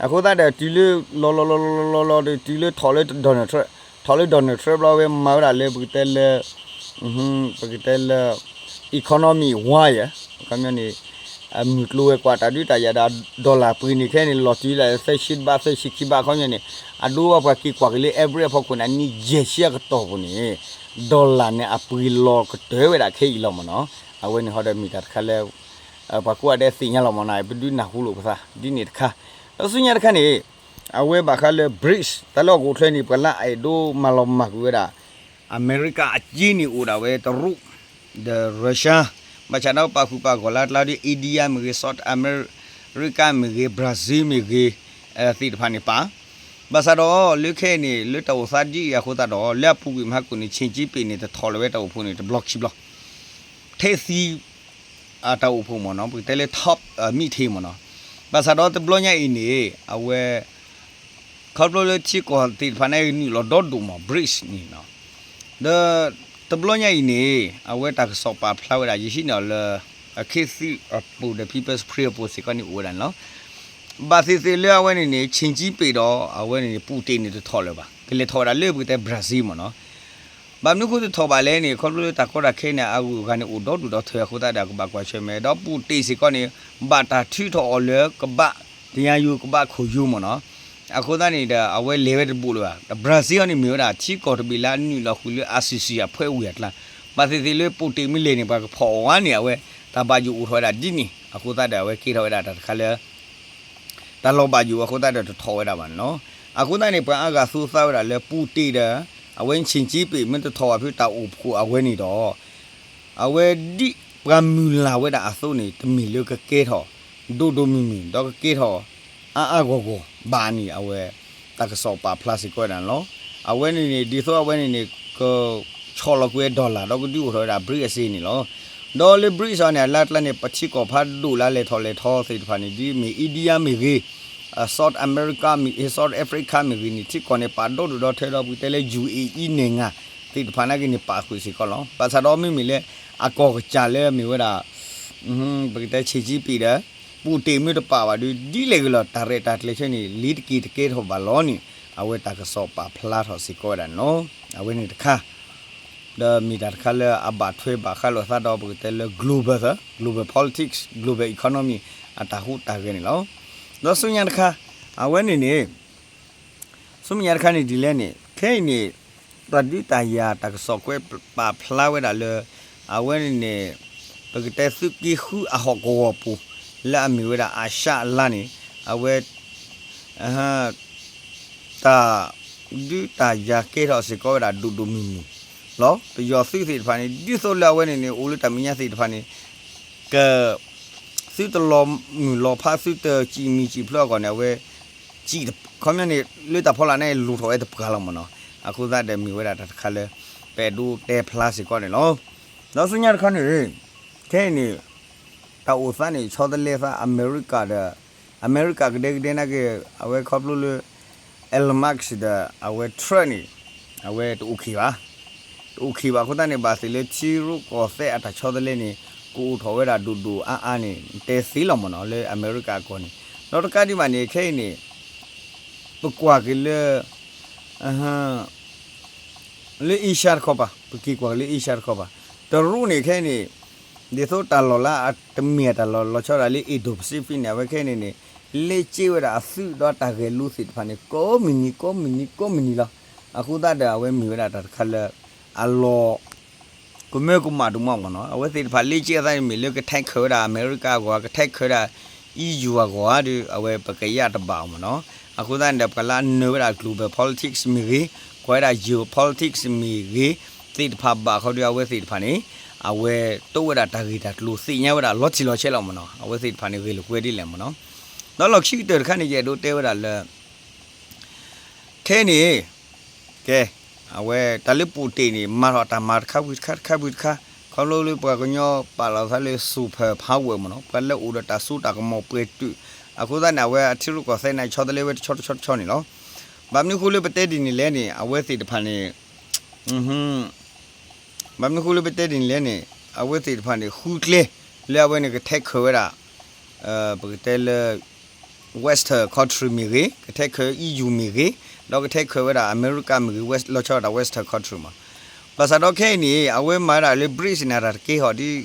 အဃိသတးဒီးတုၤလၢ လီၤလီၤလီၤလီၤလီၤလီၤဒီး တုၤလၢထီၣ်လၢ Donald Trump ထီၣ်လၢ Donald Trump ဘျီဝဲမၤဝဲဒၣ်လၢပကတဲလၢ ပကတဲလၢ economy ဝါယၤ ခီပညီန့ၣ် အမုၢ်ကျိၤဝဲၤကွာ်တၢ်ဒုးတၢ်ယၤဒီး dollar ပှ့ၤန့ၣ်ခဲန့ၣ် လီၤတုၤလၢသၢဆံဘး သၢဆံခံဘး ခီပညီန့ၣ် အဒိဘၣ်ပှၤက့ၤကွၢ်က့ၤလၢ average အဖီခိၣ်န့ၣ် အနံၣ်ယဲၢ်ဆံအကတီၢ်ပူၤန့ၣ် dollar န့ၣ် အပှ့ၤလီၤကတၢၢ်ဝဲဒၣ်ခဲအံၤလီၤမးနီၤ. အဝဲန့ၣ်ဟီဒီးမ့ၢ်တၢ်တခါလၢ ပှၤကိးဂၤဒဲးသ့ၣ်ညါလီၤမးနီၤ ပဒုးနၢ်ဟူလိာ်ပသး ဒ်န့ၣ်တခါ ဒီးဆူညါတခါန့ၣ် အဝဲဘၣ်ဃးလၢ BRICS တၢ်လၢဟီၣ်ခိၣ်ချၢန့ၣ် ပှၤလၢအအဲၣ်ဒိးမၤလီၤမၢ်ကွံာ်ဝဲဒၣ် အမဲရကၤအက့န့ၣ်အိၣ်ဒၣ်ဝဲတရူး ဒီး Russia ဘၣ်ဆၣ်ဒီးပာ်ဃုာ်ပာ်ဂီၢ်လၢအကျါဒီး India မ့ၢ်ဂ့ၤ South America မ့ၢ်ဂ့ၤ Brazil မ့ၢ်ဂ့ၤ သ့ၣ်တဖၣ်န့ၣ်ပာ် ဘၣ်ဆၣ်ဒီးလၢခဲအံၤန့ၣ် လၢတၢ်အိၣ်သးဒ်အံၤအဃိသတးဒီး လၢအပူၤကွံာ်မဟါကိၣ်န့ၣ် ဆ့ၣ်ကၠံပ့ၣ်န့ၣ် တထီၣ်လၢၤဝဲတၢ်အိၣ်ဖှိၣ်န့ၣ် တဘျီခံဘျီ ထဲသံ အတၢ်အိၣ်ဖှိၣ်မ့ၢ်နီၤ ပကတဲလၢ top မံၣ်ထံးမ့ၢ်နီၤ ဘၣ်ဆၣ်ဒီးတဘျီညါအံၤန့ၣ် အဝဲ ခီဖျိလၢထံကီၢ်သ့ၣ်တဖၣ်န့ၣ် နုာ်လီၤဒီဒိၣ်မး BRICS န့ၣ်နီၤ ဒီးတဘျီညါအံၤန့ၣ် အဝဲတၢ်ကစီၣ်ပာ်ဖျါဝဲဒၣ် ယဟံးန့ၢ်အီၤလၢ အခ့သုးအပူၤဒီး People's Spring အပူၤစ့ၢ်ကီးန့ၣ်အိၣ်ဝဲဒၣ်န့ၣ်လီၤ. ဘၣ်သ့ၣ်သ့ၣ်လၢအဝဲန့ၣ်န့ၣ် ဆ့ၣ်ကၠံပ့ၣ်ဒီး အဝဲန့ၣ်န့ၣ် ပူၣ်တ့ၣ်န့ၣ်တထီၣ်လၢၤဘၣ် ကလဲၤထီၣ်ဝဲဒၣ်လၢပကတဲ Brazil မ့ၢ်နီၤ ဘၣ်မနုၤအဃိတထီၣ်ဘၣ်လဲၣ်န့ၣ် ခီဖျိလၢတၢ်ကီတၢ်ခဲန့ၣ် အဂုၤအဂၤန့ၣ် အိၣ်ဒီဒူၣ်ဒီထၢအဃိသတးဒီး ကဘၣ်ကွၢ်ဆၢၣ်မဲာ် ဒီးပူၣ်တ့ၣ်စ့ၢ်ကီးန့ၣ် ဘၣ်တၢ်ထုးထီၣ်အီၤလၢကဘၣ် တယၤယူၤကဘၣ်ခိၣ်ယူၤမ့ၢ်နီၤ. အဃိသတးန့ၣ်ဒီး အဝဲလဲၤဝဲတဘူၣ်လၢၤဘၣ် ဒီး Brazil န့ၣ်မ့ၢ်ဝဲဒၣ် ထံကီၢ်တဘ့ၣ်လၢအနုာ်လီၤဃုာ်လၢ ICC အဖှဲးဝံၤအကျါ ဘၣ်သ့ၣ်သ့ၣ်လၢပူၣ်တ့ၣ်မ့ၢ်လဲၤန့ၣ် ပှၤကဖီၣ်အီၤဝဲန့ၣ် အဝဲ တၢ်ဘၣ်ယိၣ်အိၣ်ထီၣ်ဝဲဒၣ်ဒ်န့ၣ် အဃိသတးဒီး အဝဲကဲထီၣ်ဝဲဒၣ်တၢ်တခါလၢ တၢ်လီၤဘၣ်ယိၣ်အဃိသတးဒီးတထီၣ်ဝဲဒၣ်ဘၣ်န့ၣ်လီၤ. အဃိသတးန့ၣ် ပှၤအါဂၤသူသးဝဲဒၣ်လၢပူၣ်တ့ၣ်ဒီး အဝဲဆ့ၣ်ကၠံပ့ၣ်မ့ၢ်တထီၣ်ဘၣ်ဖဲတၢ်အိၣ်ဖှိၣ်အဝဲန့ၣ်ဒီး အဝဲဒ်ပှၤမုၢ်လၢ်ဝဲဒၣ်အသိးန့ၣ် တမ့ၢ်လၢကကဲထီၣ် ဒိၣ်ဒိၣ်မုၢ်မုၢ် ဒီးကကဲထီၣ် အါအါဂီၢ်ဂီၢ်ဘၣ်န့ၣ် အဝဲ တၢ်ကစီၣ်ပာ်ဖျါစ့ၢ်ကီးဝဲဒၣ်န့ၣ်လီၤ. အဝဲန့ၣ်န့ၣ် ဒ်သိးအဝဲန့ၣ်န့ၣ် က ဆီၣ်လီၤကွံာ် dollar ဒီးကဒုးအိၣ်ထီၣ်ဝဲဒၣ် BRICS အစ့န့ၣ်လီၤ. ဒီးလၢ BRICS အံၤန့ၣ် အလါကျါန့ၣ် ပထံကီၢ်ဖးဒိၣ်လၢလဲၤထီၣ်လဲၤထီသ့ၣ်တဖၣ်န့ၣ် ဒ်မ့ၢ် India မ့ၢ်ဂ့ၤ South Africa မ့ၢ်ဂ့ၤန့ၣ် ထံကီၢ်န့ၣ် ပာ်ဒိၣ်ဒိၣ်ဒီးထဲဒီး ပကတဲလၢ ယူၣ်အ့အံၤ နဲၣ်ငါ သ့ၣ်တဖၣ်နာ်က့န့ၣ် ပာ်ဃုာ်စ့ၢ်ကီးလီၤ. ဘၣ်ဆၣ်ဒီးမ့မ့ၢ်လၢ အကီၢ်ကစၢ်လၢမ့ၢ်ဝဲဒၣ် ပကတဲဆံးကံပံးဒီး ပူၣ်တ့ၢ်မ့ၢ်တပာ်ဘၣ်ဒီး ဒ်လဲၣ်ဂ့ၤလီၤ တၢ်ရဲၣ်တၢ်ကျဲၤဆၢန့ၣ် လ့ၤတက့ၤတကဲထီၣ်ဘၣ်လီၤန့ၣ် အဝဲတၢ်ကစီၣ်ပာ်ဖျါထီၣ်စ့ၢ်ကီးဝဲဒၣ်န့ၣ်လီၤ. အဝဲန့ၣ်တခါ ဒီးမ့ၢ်တၢ်တခါလၢအဘၣ်ထွဲဘၣ်ဃးလိာ်သးဒီး ပကတဲလၢ global သၢ global politics, global economy အတၢ်ဟူးတၢ်ဂဲၤန့ၣ်လီၤ. ဒီးဆူညါတခါ အဝဲန့ၣ်န့ၣ် ဆူမဲာ်ညါတခါန့ၣ်ဒ်လဲၣ်န့ၣ် ခဲအံၤန့ၣ် တၢ်ဒုးတၢ်ယၤတၢ်ကစီၣ်ကွဲးပာ်ဖျါဝဲဒၣ်လၢ အဝဲန့ၣ်န့ၣ် ပကတဲသုးက့ဃုအဟီၣ်ကဝီၤပူၤ လၢအမ့ၢ်ဝဲဒၣ်အၤၡၣ်အလါန့ၣ် အဝဲ တၢ်ဒုးတၢ်ယၤကဲထီၣ်စ့ၢ်ကီးဝဲဒၣ်ဒိၣ်ဒိၣ်မုၢ်မုၢ်လီၤ. ပယီၤသုးသ့ၣ်တဖၣ်န့ၣ် ဒ်သိးလၢအဝဲန့ၣ်န့ၣ် အိၣ်လၢတၢ်မဲာ်ညါသ့ၣ်တဖၣ်န့ၣ် က သုတလီၤမုၢ်လီၤဖး သုတစံၣ်မံၤစံၣ်ဖျၢၣ်အဂီၢ်န့ၣ် အဝဲ စံၣ်တ ခီပညီန့ၣ် လၢတၢ်ဖီလာ်န့ၣ် လူၤထီၣ်ဝဲတပှၤလီၤမ့ၢ်နီၤ. အဃိသတးဒီးမ့ၢ်ဝဲဒၣ်တၢ်တခါလၢ ပအဲၣ်ဒိးတဲဖျါစ့ၢ်ကီးန့ၣ်လီၤ. ဒီးဆူညါတခါန့ၣ် ခဲအံၤန့ၣ် တၢ်အိၣ်သးန့ၣ် ဆီတလဲသးအမဲရကၤဒီး အမဲရကၤကဒဲကဒဲနာ်က့ အဝဲခီဖျိလၢ Elon Musk ဒီး အဝဲ Trump န့ၣ် အဝဲတအိၣ်ခံးဘၣ် တအိၣ်ခံးဘၣ်အဃိသတးန့ၣ် ဘၣ်သ့ၣ်လၢထံရူၢ်ကီၢ်သဲးအတၢ်ဆီတလဲန့ၣ် ကအိၣ်ထီၣ်ဝဲဒၣ်ဒိၣ်ဒိၣ်အါအါန့ၣ် တဲသ့လီၤမ့ၢ်နီၤ လၢအမဲရကၤအကီၢ်န့ၣ်. ဒီးတကးဒံးဘၣ်န့ၣ် ခဲအံၤန့ၣ် ပကွၢ်က့ၤလၢ လၢ Asia တခီပၤ ပက့ၤကွၢ်က့ၤလၢ Asia တခီပၤ တရူးန့ၣ်ခဲအံၤန့ၣ် ဒ်သိးတၢ်လီၢ်လၢအတမ့ၢ်တၢ်လီၢ်လီၤဆီဒၣ်လၢ Indo-Pacific န့ၣ် အဝဲခဲအံၤန့ၣ်န့ၣ် လဲစ့ဝဲဒၣ်အသုးဒီးတၢ်ဂဲၤလိာ်သ့ၣ်တဖၣ်န့ၣ် ကိးမုၢ်နံၤ ကိးမုၢ်နံၤ ကိးမုၢ်နံၤလီၤ. အဃိသတးဒီးအဝဲမ့ၢ်ဝဲဒၣ်တၢ်တခါလၢ အလီၢ် ကမၢကမၣ်ဒိၣ်မးမ့ၢ်နီၤ. အဝဲသ့ၣ်တဖၣ်လဲစ့အသးန့ၣ်မ့ၢ်လၢကထဲးခၢးဝဲဒၣ်အမဲရကၤအဂီၢ် ကထဲးခၢးဝဲဒၣ် EU အဂီၢ်ဧါဒီး အဝဲပကယၣ်တဘၣ်အီၤမ့ၢ်နီၤ. အဃိသတးန့ၣ်ဒီး ပှၤလၢအနၢၤဝဲဒၣ် global politics မ့ၢ်ဂ့ၤ, ကွၢ်ဝဲဒၣ် geopolitics မ့ၢ်ဂ့ၤ သ့ၣ်တဖၣ်ဘၣ်ဃီဒီးအဝဲသ့ၣ်တဖၣ်န့ၣ် အဝဲတိဝဲဒၣ်တၢ်ဂ့ၢ်တၢ်ကျိၤသ့ၣ်ညါဝဲဒၣ်လီၤတံၢ်လီၤဆဲးလီၤမ့ၢ်နီၤ. အဝဲသ့ၣ်တဖၣ်န့ၣ်ဂ့ၢ်လိာ်ကွဲဒ်လဲၣ်မ့ၢ်နီၤ. ဒီးလီၢ်ခံကတၢၢ်တခါန့ၣ် ယအဲၣ်ဒိးတဲဝဲဒၣ်လၢ ခဲအံၤန့ၣ် ကဲ အဝဲတၢ်လၢပူၣ်တ့ၢ်န့ၣ် မၤထီၣ်တၢ်မၤတခါဝံၤတခါ တခါဝံၤတခါ ခီဖျိလၢပှၤကညီပာ်လီၤသးလၢ super power မ့ၢ်နီၤ, ပှၤလၢအိၣ်ဒီးတၢ်စိတၢ်ကမီၤပှဲၤတုာ်, အဃိသတးန့ၣ် အဝဲအထံရူၢ်ကီၢ်သဲးန့ၣ် ဆီတလဲဝဲတဆီတဆီတဆီန့ၣ်လီၤ. ဘၣ်မနုၤဃိလၢပတဲဒ်န့ၣ်လဲၣ်န့ၣ် အဝဲသ့ၣ်တဖၣ်န့ၣ် ဘၣ်မနုၤဃိလၢပတဲဒ်န့ၣ်လဲၣ်န့ၣ် အဝဲသ့ၣ်တဖၣ်န့ၣ် ဃုကျဲ လၢအဝဲန့ၣ်ကထဲးခၢးဝဲဒၣ် ပကတဲလၢ Western country မ့ၢ်ဂ့ၤ, ကထဲးခၢး EU မ့ၢ်ဂ့ၤ, ဒီးကထဲးခၢးဝဲဒၣ်အမဲရကၤမ့ၢ်ဂ့ၤ, လီၤဆီဒၣ်တၢ် Western country မး. ဘၣ်ဆၣ်ဒီးခဲအံၤန့ၣ် အဝဲမၤဝဲဒၣ်လၢ BRICS န့ၣ် တၢ်တကဲထီၣ်ဒ်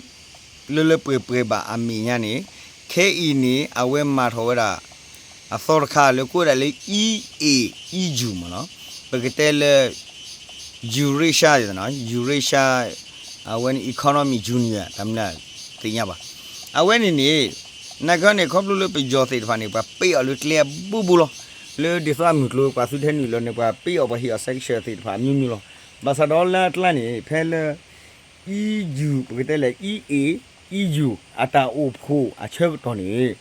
လၢလၢပှဲၤပှဲၤဘၣ်အမဲာ်ညါန့ၣ်, ခဲအံၤန့ၣ် အဝဲမၤထီၣ်ဝဲဒၣ် အသီတခါလၢကိးဝဲဒၣ်လၢ E A E U မ့ၢ်နီၤ, ပကတဲလၢ Eurasia, Eurasia အဝဲန့ၣ် Economic Union တၢ်မနုၤသ့ၣ်ညါဘၣ်. အဝဲန့ၣ်န့ၣ် နာ်က့န့ၣ် ခီဖျိလၢပယီၤသ့ၣ်တဖၣ်န့ၣ် ပှၤပ့အီၤလၢကျဲအဘိဘိလီၤ. လၢဒ်သိးအမုၢ်ကျိၤပှၤသုထဲနုာ်လီၤန့ၣ် ပှၤပ့အီၤပှၤဟ့ၣ်အီၤ sanction သ့ၣ်တဖၣ်အမျိုးမျိုးလီၤ. ဘၣ်ဆၣ်ဒီးလၢအကျါန့ၣ် ဖဲလၢ E U ပကတဲလဲၣ် E A E U အတၢ်အိၣ်ဖှိၣ်အဆၢကတီၢ်န့ၣ်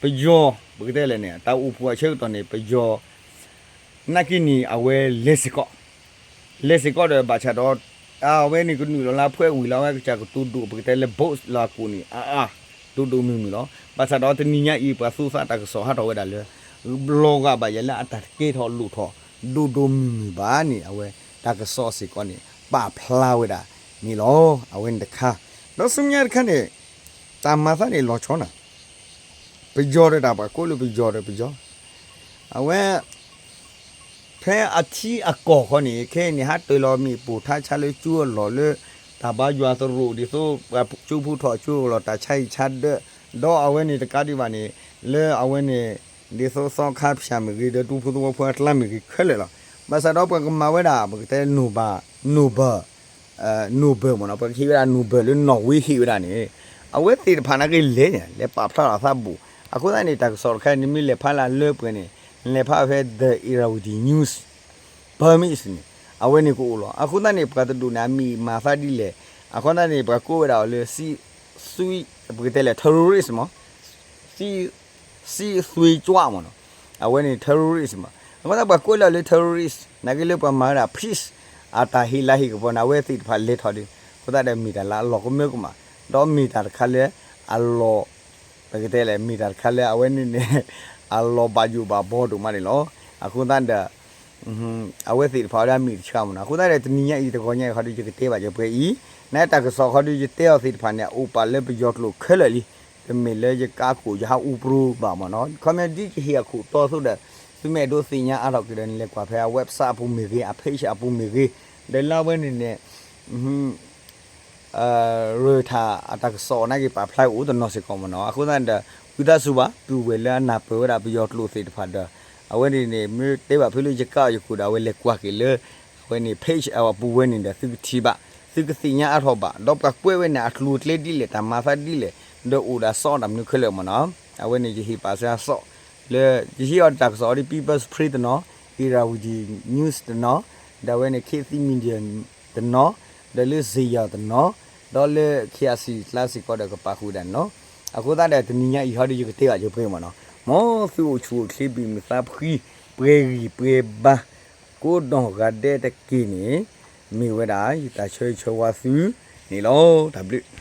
ပယီၤ ပကတဲလဲၣ်န့ၣ် တၢ်အိၣ်ဖှိၣ်အဆၢကတီၢ်န့ၣ် ပယီၤ နာ်က့န့ၣ် အဝဲလဲၤစ့ၢ်ကီး လဲၤစ့ၢ်ကီးဒီး ဘၣ်ဆၣ်ဒီး အဝဲန့ၣ်ကနုာ်လီၤလၢအဖှဲးဝံၤလီၤ အဝဲကစၢ်ကတိၤဒိၣ် ပကတဲလၢ boast လၢအကိးန့ၣ် အါအါ ဒိၣ်ဒိၣ်မုၢ်မုၢ်လီၤ. ဘၣ်ဆၣ်ဒီးတနံၤညါအံၤ ပှၤသူသးတၢ်ကစီၣ်ဟးထီၣ်ဝဲဒၣ်လၢ လီၤဂာ်ဘၣ်ယၤလၢအတၢ်တကဲထီၣ်လိၣ်ထီၣ် ဒိၣ်ဒိၣ်မုၢ်မုၢ်ဘၣ်န့ၣ် အဝဲတၢ်ကစီၣ်စ့ၢ်ကီးန့ၣ် ပာ်ဖျါဝဲဒၣ်န့ၣ်လီၤ. အဝဲန့ၣ်တခါ ဒီးဆူမဲာ်ညါတခါန့ၣ် တၢ်မၤသးန့ၣ်လီၤဆီနၤ ပယီၤဒီးတၢ်ပှၤကိးလၢပယီၤဒီး ပယီၤ အဝဲ ဖဲအထံအကီၢ်ဃီန့ၣ် ခဲအံၤန့ၣ် ဟးတ့ၢ်လီၤမ့ၣ်ပိၢ်ထါဆါလၢကၠိအလီၢ်လၢ တၢ်ဘါယွၤသရိာ် ဒ်သိးပှၤကၠိဖိထီၣ်ကၠိအလီၢ် တၢ်ဆါဟံၣ်ဆါဒၢး, ဒီးအဝဲန့ၣ်တကးဒံးဘၣ်န့ၣ် လၢအဝဲန့ၣ် ဒ်သိးသီခါဖၠၣ်မ့ၢ်ဂ့ၤ ဒီးတူဖိသဝီဖိအကျါမ့ၢ်ဂ့ၤခဲလၢာ်လီၤ. ဘၣ်ဆၣ်ဒီးပှၤကမၤဝဲဒၣ် ပကတဲ Nobel, Nobel, Nobel မ့ၢ်နီၤ ပှၤကဟ့ၣ်ဝဲဒၣ် Nobel လၢ Norway ဟ့ၣ်ဝဲဒၣ်န့ၣ် အဝဲသ့ၣ်တဖၣ်နာ်က့လဲၤန့ၣ် လဲၤပာ်ဖျါထီၣ်အသးဘူး. အဃိသတးန့ၣ် တၢ်ကစီၣ်တခါန့ၣ် နမ့ၢ်လဲၤဖးလၢအလၢပှဲၤန့ၣ် လဲၤဖးဖဲ The Irrawaddy News Burmese န့ၣ် အဝဲန့ၣ်ကအိၣ်လီၤ. အဃိသတးန့ၣ် ပှၤတဒူၣ်န့ၣ် အမံၤမၤသးဒ်လဲၣ်. အဃိသတးန့ၣ် ပှၤကိးဝဲဒၣ်အီၤလၢ သွံ ပကတဲလဲၣ် terrorist မ့ၢ် သံသွံကၠွမ့ၢ်နီၤ, အဝဲန့ၣ် terrorist မ့ၢ်. အဃိသတးပှၤကွဲးလီၤလၢ terrorist နာ်က့လၢပှၤမၤဝဲဒၣ် peace အတၢ်ဟ့ၣ်လၤဟ့ၣ်ကပီၤန့ၣ် အဝဲသ့ၣ်တဖၣ်လဲၤထီၣ်ဒီး အဃိသတးဒီးမ့ၢ်တၢ်လၢအလီၢ်ကမၢကမၣ်, ဒီးမ့ၢ်တၢ်တခါလၢအလီၢ် ပကတဲလဲၣ် မ့ၢ်တၢ်တခါလၢအဝဲန့ၣ်န့ၣ် အလီၤဘၣ်ယိၣ်ဘၣ်ဘီဒိၣ်မးန့ၣ်လီၤ. အဃိသတးဒီး အဝဲသ့ၣ်တဖၣ်ဝဲဒၣ်မ့ၢ်တဆါမ့ၢ်နီၤ. အဃိသတးဒီး တနံၤညါအံၤတဂီၤညါအံၤခီဒီး ယကတဲဘၣ်ယပှဲၤအံၤ, နတၢ်ကစီၣ်ခီဒီး ယတဲအီၤသ့ၣ်တဖၣ်န့ၣ် အအိၣ်ပာ်လၢပယီၤကျိာ်ခဲလၢာ်လံ. တမ့ၢ်လၢယကါခိၣ် ယဟးအူပြူဘၣ်မ့ၢ်နီၤ. ခီမ့ၢ်ဒ်ယဟ့ၣ်အခိၣ်တီသိးဒီး သုမ့ၢ်အဲၣ်ဒိးသ့ၣ်ညါအါထီၣ်က့ၤဒီး နလဲၤကွၢ်ဖဲအ website အပူၤမ့ၢ်ဂ့ၤ, အ page အပူၤမ့ၢ်ဂ့ၤ, ဒီးလၢအဝဲန့ၣ်န့ၣ် ရၢၢ်ထၢၣ်အတၢ်ကစီၣ်အီၤနာ်က့ ပာ်ဖျါအိၣ်တနီၤစ့ၢ်ကီးမ့ၢ်နီၤ. အဃိသတးဒီး ဝံသးစူၤဘၣ် ပုၢ်ဝဲၢ်လၢအနၢ်ပၢၢ်ဝဲဒၣ်ပယီၤကျိာ်သ့ၣ်တဖၣ်ဒီး အဝဲန့ၣ်န့ၣ် မ့ၢ်တဲဘၣ်ဖဲလၢယကါအီၤယခိၣ်ဒီး အဝဲလဲၤကွၢ်က့ၤလၢ အဝဲန့ၣ် page အပူၤဝဲန့ၣ်ဒီး သုကထံၣ်ဘၣ်, သုကသ့ၣ်ညါအါထီၣ်ဘၣ်, ဒီးပှၤကွဲးဝဲန့ၣ် အကျိၤအကျဲဒ်လဲၣ်, တၢ်မၤသးဒ်လဲၣ်, ဒီးအိၣ်ဒီးစီတၢ်မနုၤခဲလၢာ်မ့ၢ်နီၤ. အဝဲန့ၣ် ယဟ့ၣ်ပာ်စၢၤအစီ လၢ ယဟ့ၣ်အီၤတၢ်ကစီၣ်အီၤဒ် People's Spring တနီၤ, Irrawaddy News တနီၤ, ဒီးအဝဲန့ၣ် Khit Thit Media တနီၤ, ဒီးလၢ Zaya တနီၤ, ဒီးလၢ KIC ကျါစ့ၢ်ကီးဒီးကပာ်ဃုာ်ဒၣ်န့ၣ်လီၤ. အဃိသတးဒီး တနံၤညါအံၤဟီဒီး ယကတဲဘၣ်ယပှဲၤမ့ၢ်နီၤ. မ်သုအိၣ်ဆူၣ်အိၣ်ချ့ ဘံၣ်မုာ်သးဖှံ, ပှဲၤဂံၢ်ပှဲၤဘါ, ကိးနီၢ်ဂၤဒဲးတက့ၢ်န့ၣ် မ့ၢ်ဝဲဒၣ် ယတၢ်ဆၢဂ့ၤဆၢဝါသုန့ၣ်လီၤ. တၢ်ဘျုး